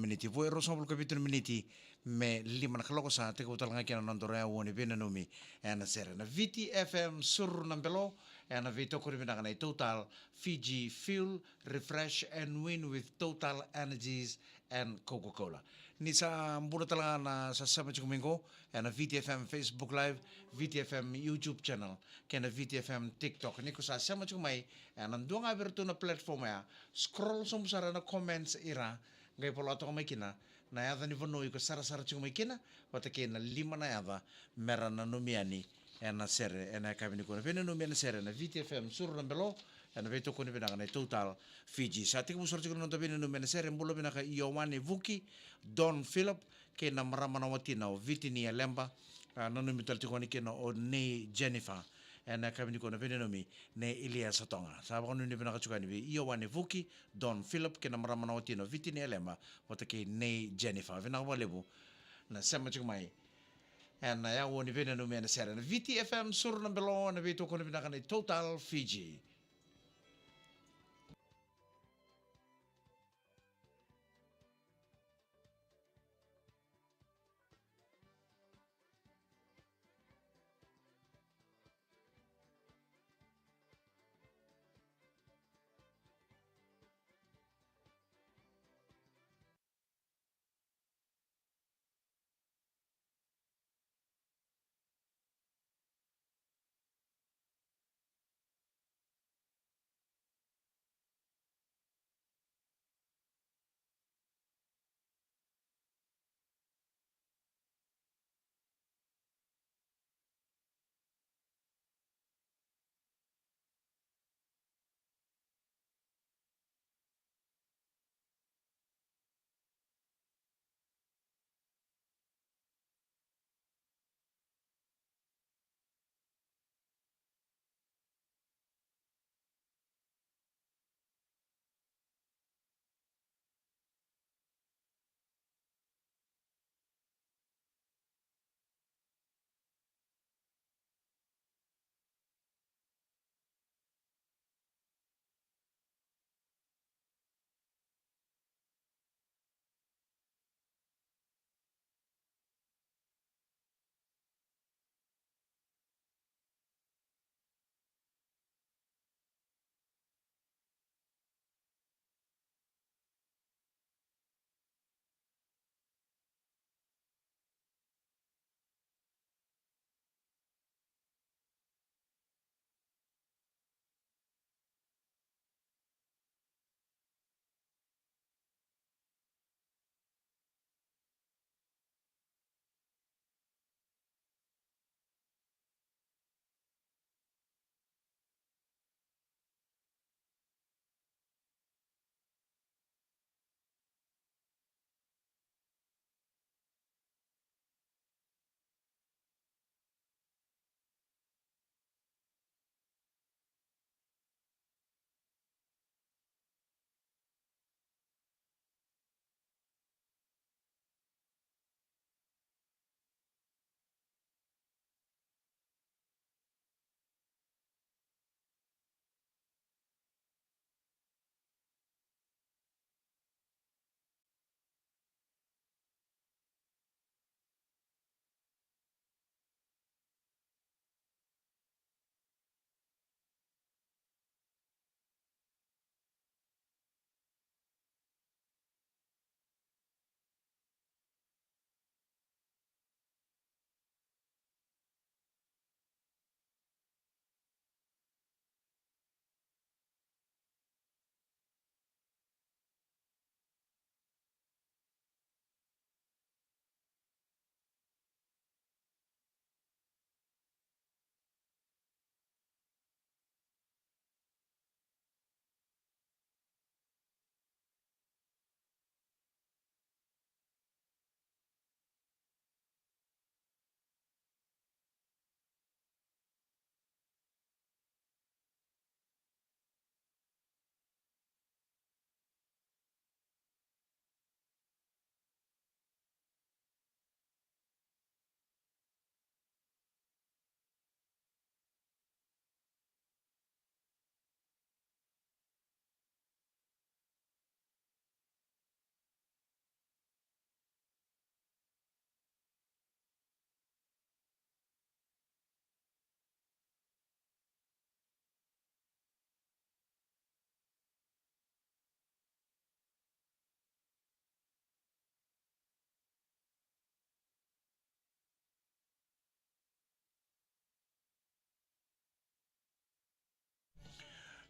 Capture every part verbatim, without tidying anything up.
miniti. Vo e ruasagavulu ka vitu na miniti me lima na kaloko, sa tekivu tale ga kina na noda rawa ni veinanumi ena sere na Viti F M Suru na Belo, ena veitokoni vinaka nei Total Fiji Fuel, refresh and win with Total Energies and Coca-Cola. Ni sa bula tale ga na sa sema tiko mai qo ena Viti F M Facebook Live, Viti F M YouTube channel, kei na Viti F M TikTok. Ni ko sa sema tiko mai ena dua ga vei iratou na platform ya, scroll sobu sara na comments ira, qai vola toka mai kina na yaca ni vanua iko sarasara tiko mai kina, vata kei na lima na yaca mera nanumi yani ena sere ena yakavi nikua. Na veinanumi ena sere na Viti F M Suru na Belo, ena veitokoni vinaka nei Total Fiji. Sa tekivu sara tiko na noda veinanumi ena sere. Bula vinaka Ioane Vuki, Don Philip, kei na marama na watina o Viti ni Aleba. A, nanumi tale tiko yani kina o nei Jennifer ena yakavi nikua na veinanumi nei Ilia Satoga. Sa vakanuinui vinaka tiko yani vei Ioane Vuki, Don Philip, kei na marama na watina o Viti ni Aleba, vata kei nei Jennifer. Vinaka vakalevu na sema tiko mai ena yawa ni veinanumi ena sere na Viti F M Suru na Belo, ena veitokoni vinaka nei Total Fiji.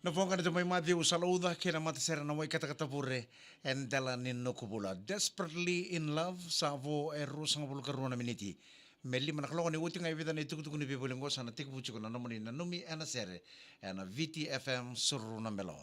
Na voqa na Jemai Maciu Salauca kei na matasere na Waikatakata Vure, e dela ni noqu bula. Desperately in Love, sa vo e ruasagavulu ka rua na miniti me lima na kaloko. Ni oti ga e vica na itukutuku ni veivoli qo, sa na tekivu tiko na nomuni nanumi ena sere ena Viti F M Suru na Belo.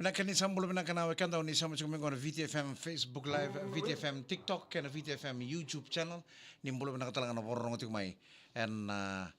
Vinaka, ni sa bula vinaka na wekada, ni sa mai tiko mai qo na Viti F M Facebook Live, Viti F M TikTok, kei na Viti F M YouTube channel. Ni bula vinaka tale ga na vakarorogo tiko mai ena, ah,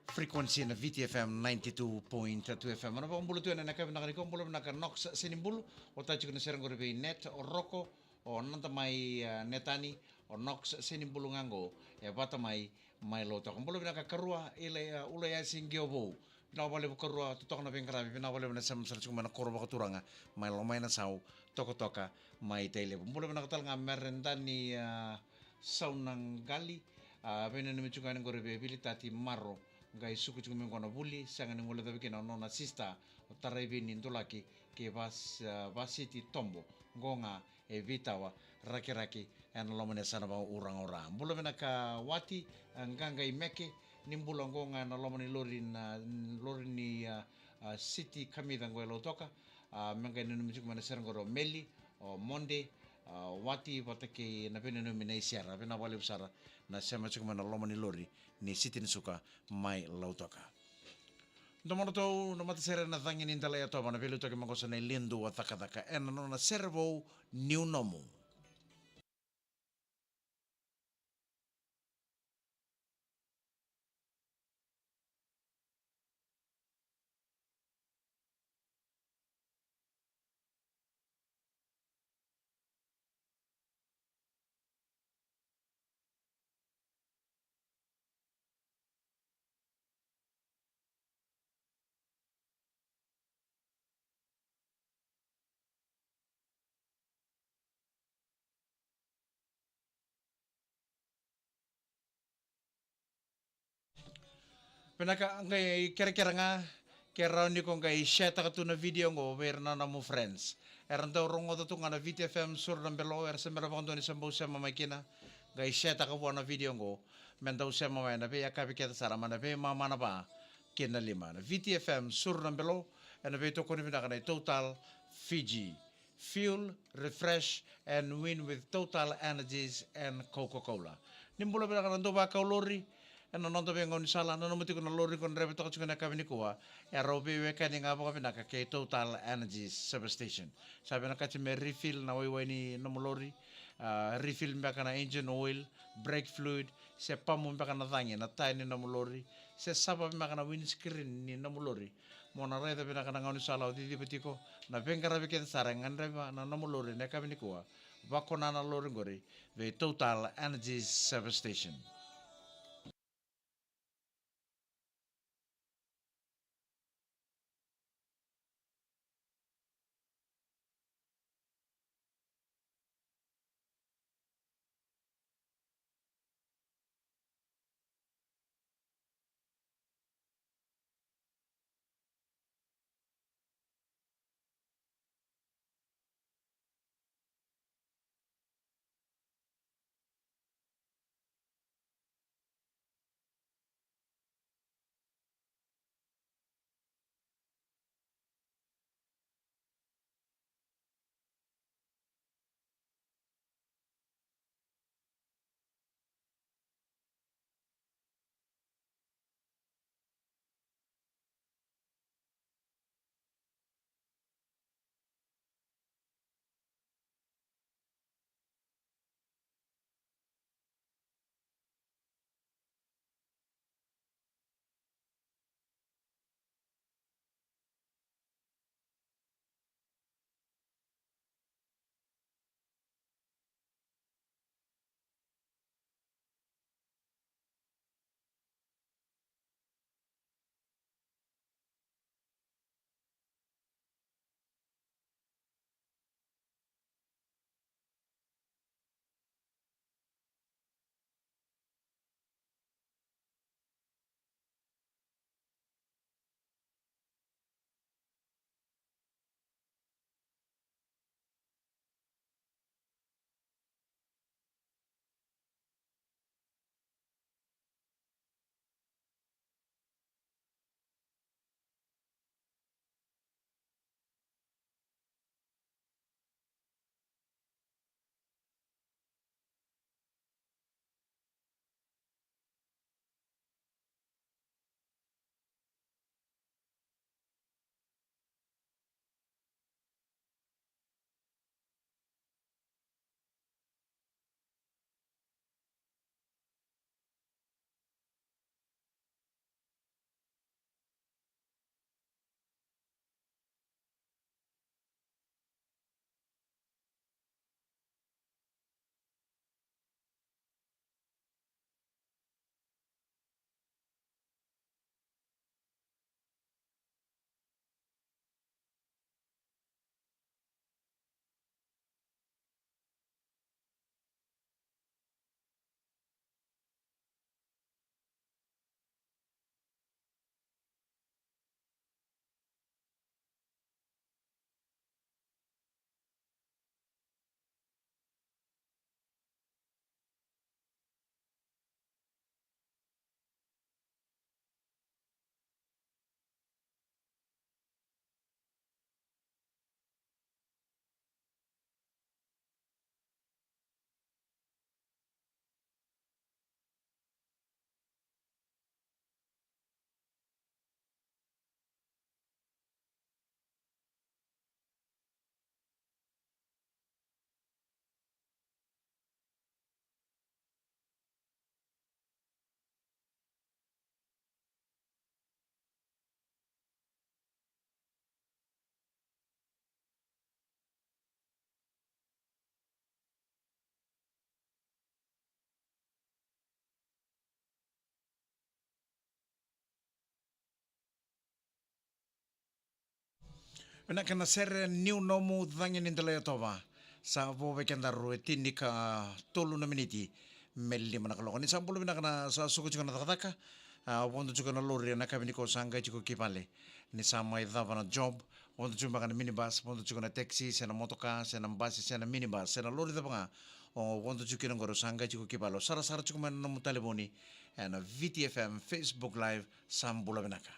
frequency na Viti F M ninety-two point two F M. Ena vakabula tu ena yakavi vinaka nikua, bula vinaka Knox Senibulu, o tiko na sere qori vei Net, o Roko, o Nada mai, ah, Netani, o Knox Senibulu ga qo e vata mai, mai Lautoka. Bula vinaka karua, Ilai, ah, Ulaiasi Qio Vou. Vinaka vakalevu karua, totoka na veiqaravi, vinaka vakalevu na sema sara tiko mai na koro vakaturaga mai Lomainasau, tokatoka mai Tailevu. Bula vinaka tale ga Meredani, ah, Saunaqali, ah, veinanumi tiko ga yani qori vei Vilitati Maro, qai suka tiko mai qo na vuli, sega ni guilecavi kina o nona sister, o Taraivini Dulaki, kei Vas-, ah, Vasiti Tobo, qo ga e Vitawa, Rakiraki, ena loma ni yasana vakauraga o Ra. Bula vinaka Wati, ah, Qaqa i Meke, ni bula qo ga ena loma ni lori na, lori ni, ah, ah, City Kamica qo e Lautoka, ah, me qai nanumi tiko mai na sere qori o Meli, o Mode, ah, Wati vata kei na veinanumi na i Sera, vinaka vakalevu sara na sema tiko mai na loma ni lori ni City ni Suka mai Lautoka. Domodratou na matasere na cagi ni Delaiyatova, na veiliutaki mai qo sa na i Lidu a Cakacaka ena nona sere vou Niu Nomu. Vinaka, qai kerekere ga ke rawa ni ko qai share-taka tu na video qo vei ira na nomu friends. Era dau rogoca tu ga na Viti F M Suru na Belo, era se bera vakadua ni sa bau sema mai kina. Qai share-taka vua na video qo me dau sema mai na veiyakavi kece sara, mai na veimama na va ki na lima. Na Viti F M Suru na Belo, ena veitokoni vinaka nei Total Fiji. Fuel, refresh, and win with Total Energies and Coca-Cola. Ni bula vinaka na dau vakau lori ena noda veigaunisala, nanuma tiko na lori ko draiva toka tiko ena yakavi nikua, e rau veiwekani ga vakavinaka kei Total Energies Service Station. Sa vinakati me refill na waiwai ni nomu lori, A, refill beka na engine oil, brake fluid, se pump beka na cagi, na taya ni nomu lori, se sava beka na windscreen ni nomu lori. Mo na raica vinaka na gaunisala o ciciva tiko, na veiqaravi kece sara e gadreva na nomu lori ena yakavi nikua. Vakona na lori qori vei Total Energies Service Station. Vinaka na sere Niu Nomu Cagi ni Dela Yatova. Sa vo vei kedaru e tini ka tolu na miniti me lima na kaloko. Ni sa bula vinaka na sa suka tiko na cakacaka. A, vodo tiko na lori ena yakavi nikua sa qai tiko ki vale. Ni sa mai cava na job, vodo tiko beka na minibus, vodo tiko na taxi, se na motoka, se na basi, se na minibus, se na lori cava ga. O vodo tiko kina qori sa qai tiko ki vale. O sarasara tiko mai na nomu talevoni ena V T F M Facebook Live. Sa bula vinaka.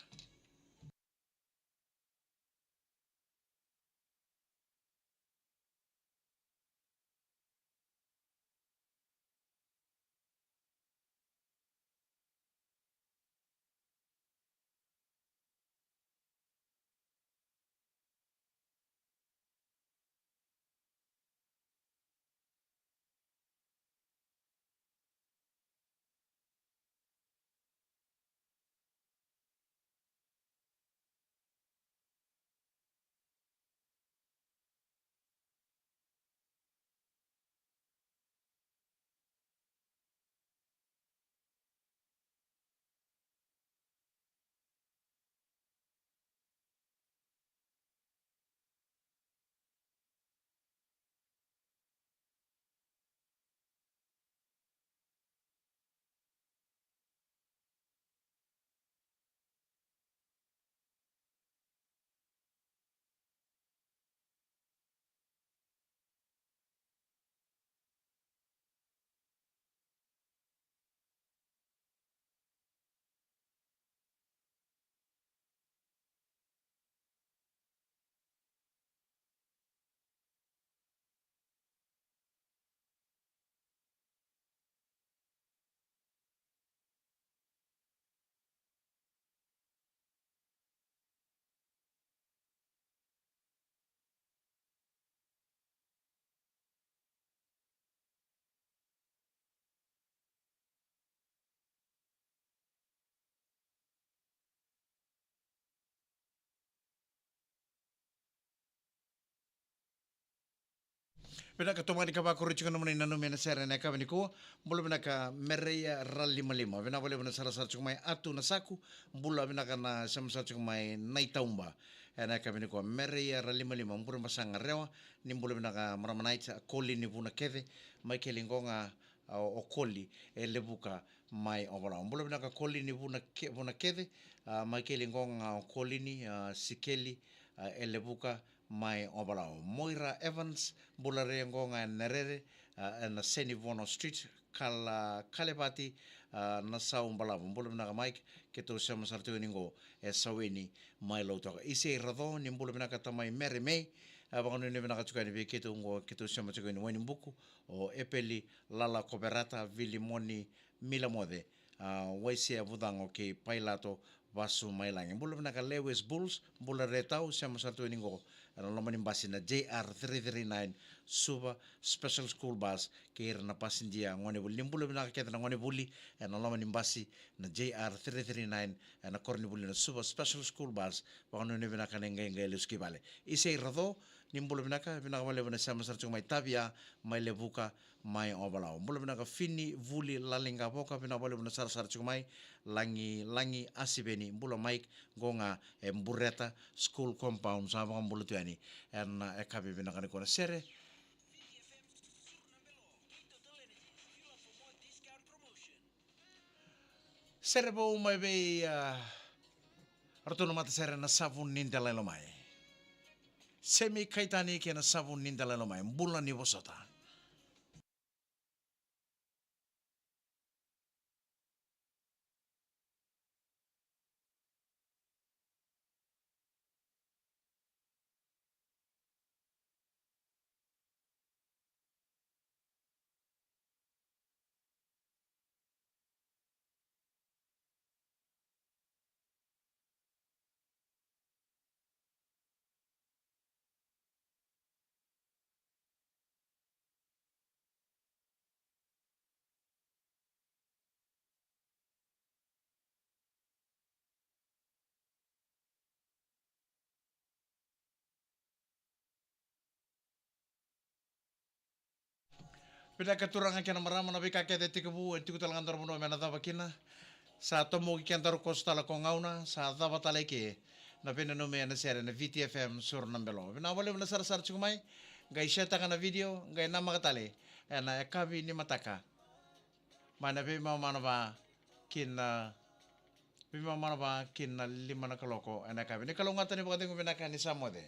Vinaka, tomani ka vakuri tiko nomuni nanumi ena sere ena yakavi nikua. Bula vinaka Mereia Ralimalima. Vinaka vakalevu na sarasara tiko mai Atu Nasaku. Bula vinaka na sema sara tiko mai Naitauba. Ena yakavi nikua Mereia Ralimalima. Bula Masaga Rewa. Ni bula vinaka marama Nait, a Koli ni Vunakece. Maikeli Goga, a, o Koli e Levuka mai Ovalau. Bula vinaka Koli ni Vunake-, Vunakece. A, Maikeli Goga, o Koli ni, a, Sikeli, a, e Levuka mai Ovalau. Moira Evans, bula re qo ga e Nerere, a, ena Senivono Street, Kala, Kalevati, a, Nasau Balavu. Bula vinaka Mike, keitou sema sara tiko ni qo e Saweni mai Lautoka. Isei Raco, ni bula vinaka tamai Mere Mei, a, vakanuinui vinaka tiko yani vei keitou qo, keitou sema tiko ni Wainibuku, o Epeli Lala Koverata, Vilimoni Milamoce, a, Waisea Vucago kei Pailato Vasu Mailagi. Bula vinaka Lewis Bulls, bula re tau, sema sara tu yani qo ena loma ni basi na J R three three nine Suva Special School Bus, kei ira na pasidia gonevuli. Ni bula vinaka kece na gonevuli ena loma ni basi na J R three three nine ena koronivuli na Suva Special School Bus, vakanuinui vinaka na iqaiqai lesu ki vale. Isei Raco, ni bula vinaka, vinaka vakalevu na sema sara tiko mai Tavia, mai Levuka, mai Ovalau. Bula vinaka Fini Vuli Laliqavoka, vinaka vakalevu na sarasara tiko mai, Lagi, Lagi Asiveni, bula Mike, qo ga e Bureta School Compound, sa vakabula tu yani ena yakavi vinaka nikua na sere. Sere vou mai vei, a, ratou na matasere na Savu ni Delailomai. Semi Kaitani kei na Savu ni Delailomai, bula ni vosota. Vinaka turaga kei na marama, na veika kece e tekivu, e tiko tale ga na vanua me na cava kina. Sa tomoki kedaru koso tale ko gauna, sa cava tale eke na veinanumi ena sere na V T F M Suru na Belo. Vinaka vakalevu na sarasara tiko mai, qai share-taka na video, qai namaka tale ena yakavi ni mataka. Mai na veimama na va kina, veimama na va kina lima na kaloko ena yakavi. Ni kalougata, ni vakacegu vinaka, ni sa moce.